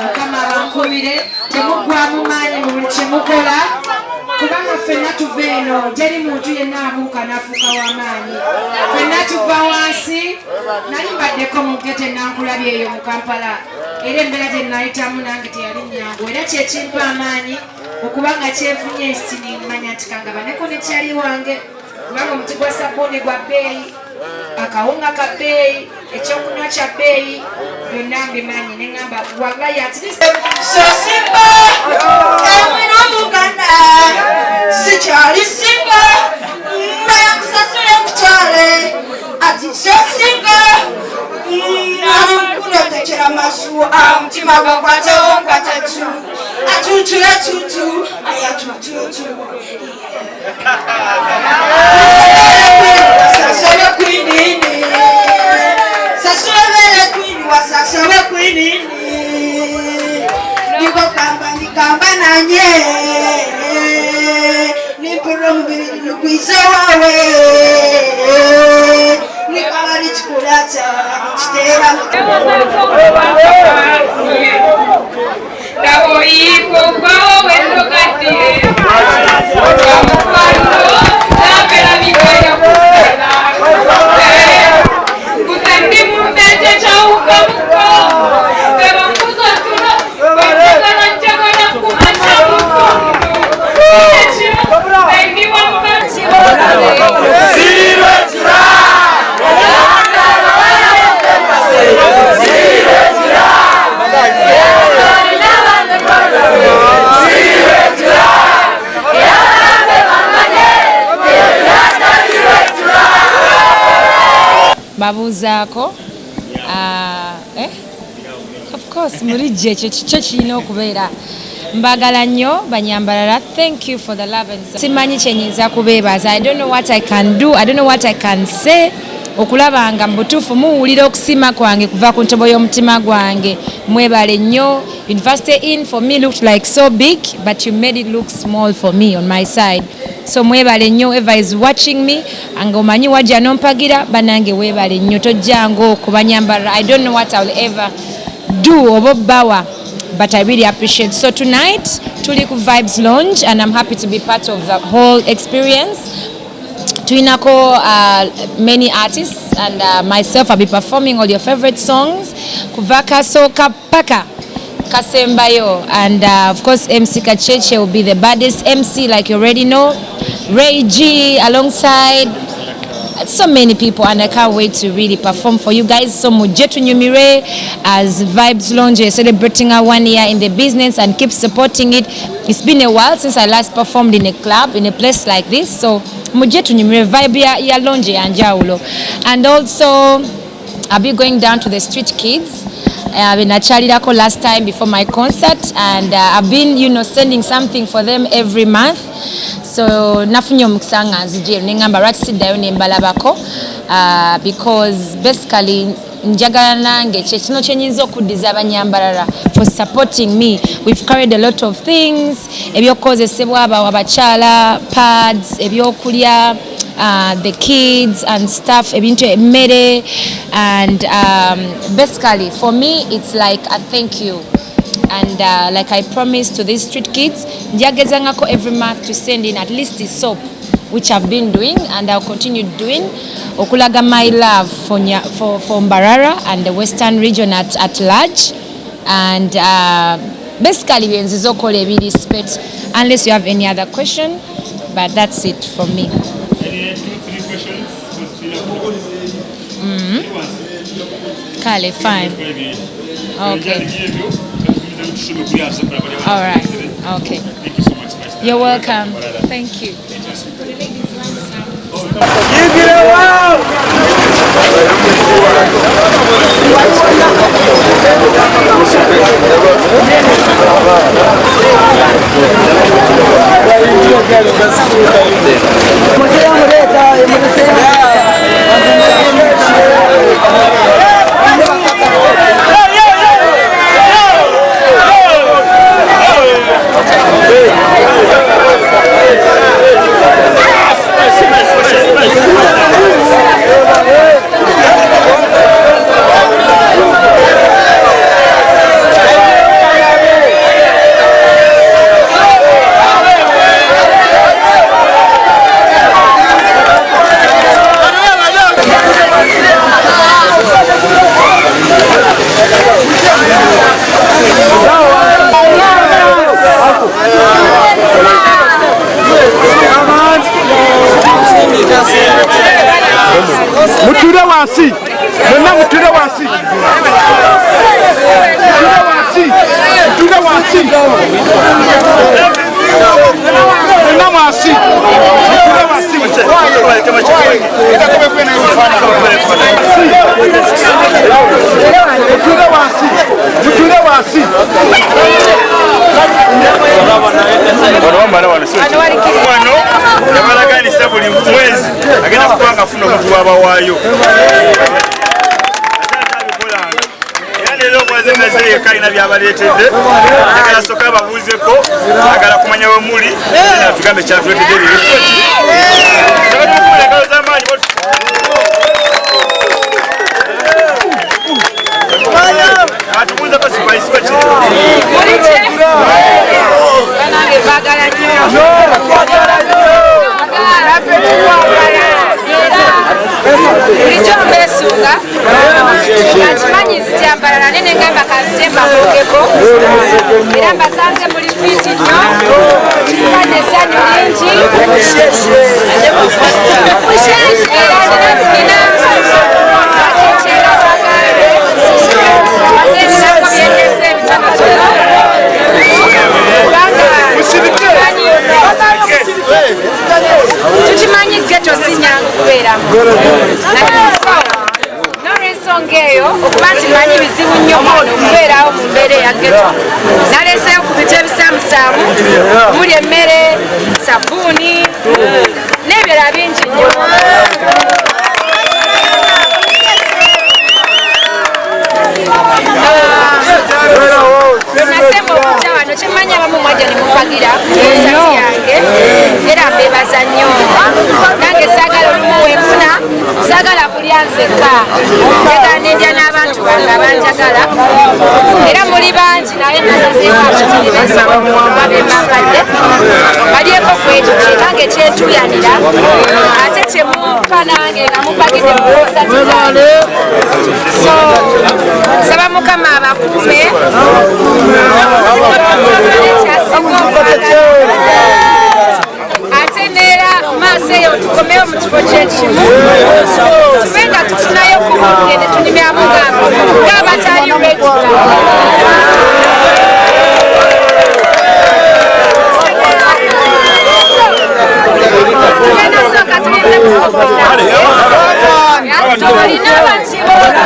Mukama abankumire, temuggwamu maanyi mu buli kyemukola, kubanga ffenna tuva eno. Teri muntu yenna abuuka n'afuuka w'amaanyi, ffenna tuva wansi. Nali mbaddeko mu ghetto enankulabye eyo mu Kampala, era embeera gye nayitamu nange teyali nyangu, era kyekimpa amaanyi okubanga kyenfunye nimanya nti kangabaneko nekyali wange, kubanga omuti gwa sabbuuni gwa bbeeyi, akawunga ka bbeeyi, ekyokunywa kya bbeeyi, byonna mbimanyi. Neŋŋamba wallahi at least So simba emwina omuganda sikyali simba mbayakusasula ekutwale ati so singa ali nkunotekera masu omutima gwakwatawo nkwatatu atutula tutu ayatututu sasole kwinini sasule bele kwini wasasole kwinini niko kamba nikamba nanye nimpurira omubiri nigwiza wawe nikaba nikikurata nikiteera. Babuuzaako. Ah, eh? Of course mulijja, ekyo kikyo kirina okubeera. Mbagala nnyo Banyambalala, thank you for the love and simanyi kyenyinza kubeebaza. I don't know what I can do, I don't know what I can say okulaba nga mu butuufu muwulira okusiima kwange kuva ku ntobo y'omutima gwange. Mwebale nnyo. University Inn for me looked like so big, but you made it look small for me on my side, so mwebale nnyo. Eva is watching me nga omanyi wajja nompagira. Banange, weebale nnyo, tojjanga okwo. Banyambalala, I don't know what I will ever do oba obbawa, but I really appreciate. So tonight tuli ku Vibes Lounge and I'm happy to be part of the whole experience. Tulinako many artists and myself, I'll be performing all your favorite songs kuva kasooka paka kasembayo, and of course MC Kacheche will be the baddest MC, like you already know, Ray G alongside so many people, and I can't wait to really perform for you guys. So mujje tunyumire as Vibes Lounge is celebrating our 1 year in the business and keep supporting it. It's been a while since I last performed in a club, in a place like this. So mujje tunyumire vibe ya lounge ya njawulo. And also I'll be going down to the street kids. Nakyalirako last time before my concert and I've been sending something for them every month. So nafunye omukisa nga nzije neŋŋamba lwaki siddayo ne mbalabako, because basically njagala nange kyekino kyenyinza okuddiza Abanyambalala for supporting me. We've carried a lot of things, ebyokukozesebwa abakyala, pads, ebyokulya, the kids and stuff, ebintu, emmere, and basically for me it's like a thank you. And like I promised to these street kids, njagezangako every month to send in at least a soap, which I've been doing and I'll continue doing, okulaga my love for Mbarara and the Western region at large. And basically byenziza okukola ebiri respect, unless you have any other question, but that's it from me. Any two, three questions? Kale, fine. Okay. All right, okay. Thank you so much, my star. You're welcome. Thank you. Give it a wow! Wansi. Mwenna mutule wansi. Mutule wansi. Mutule wansi. Mwenna wansi. Mutule wansi. Mutule wansi. Mutule wansi. Wano yabalaganisa buli mwezi agenda kubanga afuna omuntu wabawaayo era leero omwezi naze yekka alina byabaleetedde agala soka ababuuzeko agala kumanya we muli natugambe kyatuleetedde ebyo engalo z'amaanyi atubuuzeko Spice weki Banange baagala nnyo. Bulijjo mbeesunga nga nkimanyi nzijambalala naye ne ngamba kanzije mbabuukeko era mbasanze muli fiiti nnyo kimpadde essanyu lingi era nina bakikyera bagambe ate ninako byendese ebitonotono kubanga tukimanyi ghetto si nyangu kubeeramu. So n'olwensonga eyo okuba nti manyi bizibu nnyo wano okubeerawo mu mbeera eya ghetto, naleeseyo ku bintu ebisaamusaamu muli emmere, sabbuuni n'ebirala bingi nnyo. Nasema okujja wano kyemmanyi abamu mwajja ne mumpagira konsati yange era mbeebaza nnyo. Nange saagala olumu wenfuna saagala kulya nzekka, njagala nendya n'abantu bange abanjagala era muli bangi naye nasazeewo abatini besobola bemampadde balyeko ku ekyo kye nange kyentuuyanira ate kyemumpa nange nga mumpagidde mu konsati zange. So nsaba Mukama abakuume ate neera maaso eyo tukomewo mu kifo kyekimu tube nga tufunayo ku budde ne tunyumyamu ng'abatali regular. Tugenda sooka tulinde olina abakiboole.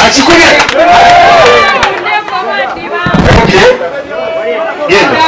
Akikubye. Okay. Genda.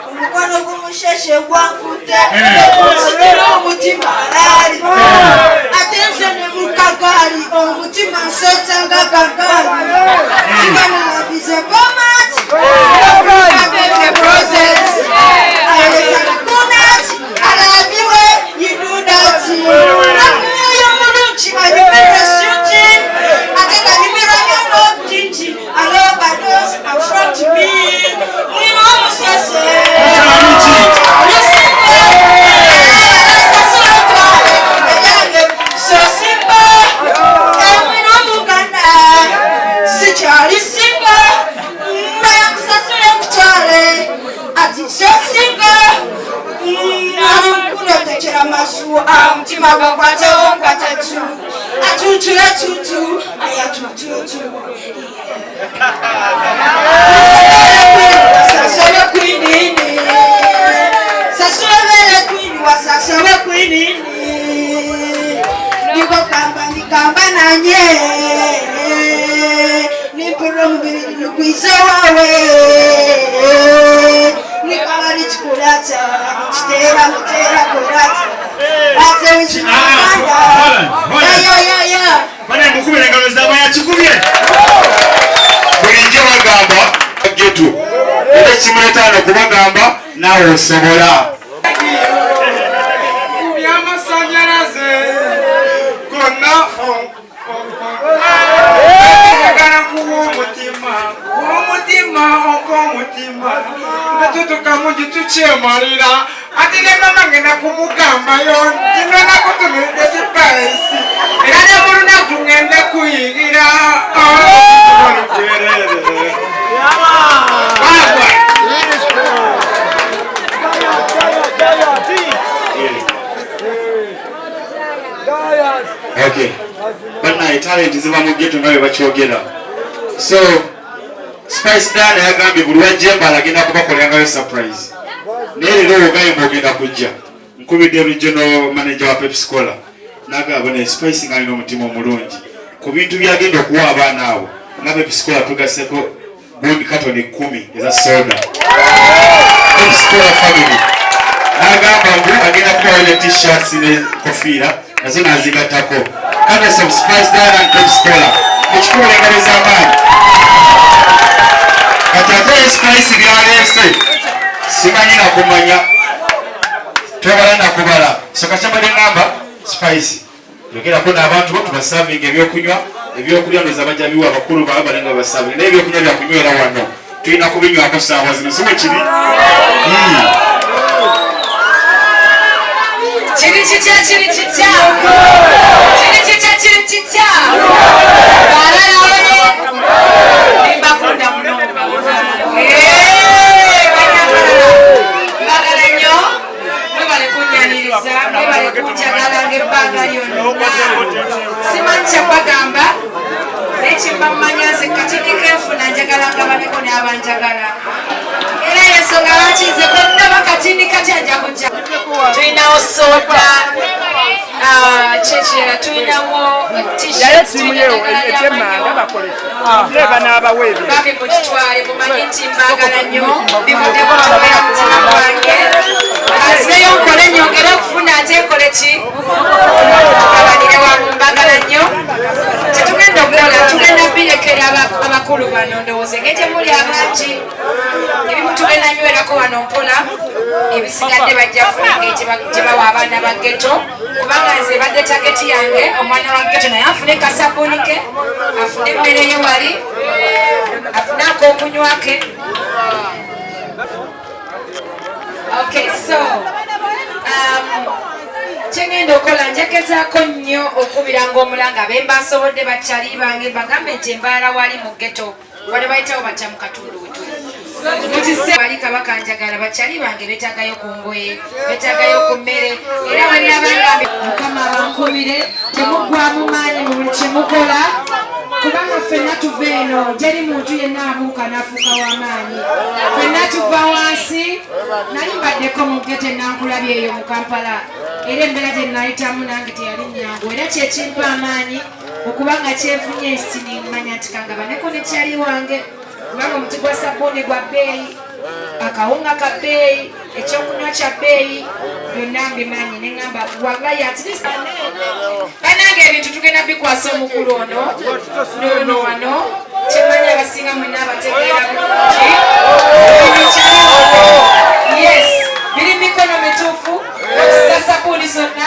Omukono gumusheshe gwankute nsigira omutima alaali ate nze ne mukagaali omutima nsotsa nga kagaali kibanabize bomat process alabiwe you do that afuyo mulungi anyumirwe suti ate kanyumirwa nnyo n'obujinji alobados affront me mwina omusese. Mutima gwakwatawo nkwatatu atutula tutu ayatututu sasole kwinini sasole bele kwini wasasole kwinini niko kamba nikamba nanye nimpura omubiri nugwiza wawe nikala nikikulata kitera mutera kurata. Bulijjo bagamba getu era kimuleetaano kubagamba naawe osobola. By'amasannyalaze gonna njagala kuwa omutima omutima ogw'omutima natutuka mu gitukyemalira ate ne mama ngenda kumugambayo nti nakutumidde sipaisi era ne mu lunaku ngenda kuyingira olugwerere. Okay. Bannaye talent ziva mu ghetto nga bwe bakyogera. So Spice Diana yagambye buli wajja embala agenda kubakolerangayo surprise. Naye leero ogambye ogenda kujja. Nkubidde regional manager wa Pepsi Cola. N'agamba ne Spice ng'alina omutima omulungi. Ku bintu by'agenda okuwa abaana abo nga Pepsi Cola tugasseko gundi katoni 10 eza soda. Pepsi Cola family. N'agamba ngu agenda kubawa ne t-shirts ne kofiira nazo n'azigattako. Courtesy of Spice Diana and Pepsi Cola. Ekikubira engalo z'amaanyi. Kati ate Spice byaleese simanyi nakumanya tobala nakubala. So kakyambadde ngamba Spice yogerako n'abantu bo tubasavinga ebyokunywa ebyokulya ndowooza bajja biwa abakulu baba balenga basavinga naye ebyokunywa byakunywera wano tulina kubinywako ssaawa zino si bwe kiri? Kiri kitya kiri kitya kiri kitya kiri kitya balalawe mbakunda munonga mbagala nnyo mwebale kunnyaniriza mwebale kunjagala ng'ebbanga lyonna simanyi kyakwagamba naye kyemba mmanya nze katini kenfuna njagala ngabaneko n'abanjagala era yensonga lwaki nze konna bakatini katya nja kujja. Tulinawo soda, Ah, kyekirala tulinawo t-shirts, tulina eddagala ly'amannyo. Bambi mukitwale, mumanye nti mbaagala nnyo, bivudde ku ntobo ya mutima gwange. Nzireyo nkole nyongere okufuna ate nkole ki, tugabanire wamu. Mbaagala nnyo. Tetugenda okukola, tugenda birekera abakulu bano. Ndowooza engeri gye muli abangi, ebimu tugenda nywerako wano mpola, ebisigadde bajja kufuna engeri gye bawa abaana ba ghetto, kubanga nze ebadde target yange omwana wa ghetto naye afune kasabuni ke, afune emmere ye wali, afune ak'okunywa ke. Okay, so kyengenda okukola, njagezaako nnyo okubiranga omulanga bemba nsobodde, bakyali bange, bagambe nti embaala wali mu ghetto wali bayitawo batya mu katundu wetuli mukise wali kabaka. Njagala bakyali bange betagayo ku ngoye, betagayo ku mmere, era wali abangambe. Mukama abankumire, temuggwamu maanyi mu buli kyemukola, kubanga ffenna tuva eno. Teri muntu yenna abuuka n'afuuka w'amaanyi, ffenna tuva wansi. Nali mbaddeko mu ghetto enankulabye eyo mu Kampala, era embeera gye nayitamu nange teyali nyangu, era kyekimpa amaanyi okubanga kyenfunye nti nimanya nti kangabaneko nekyali wange, kubanga omuti gwa sabbuuni gwa bbeeyi, akawunga ka bbeeyi, ekyokunywa kya bbeeyi, byonna mbimanyi. Neŋŋamba wallahi, at least banange ebintu tugenda bikwasa omukulu ono noono wano. Kyemanyi abasinga mwena abategeera bulungi. Yes, biri mikono mituufu, okisa sabbuuni zonna.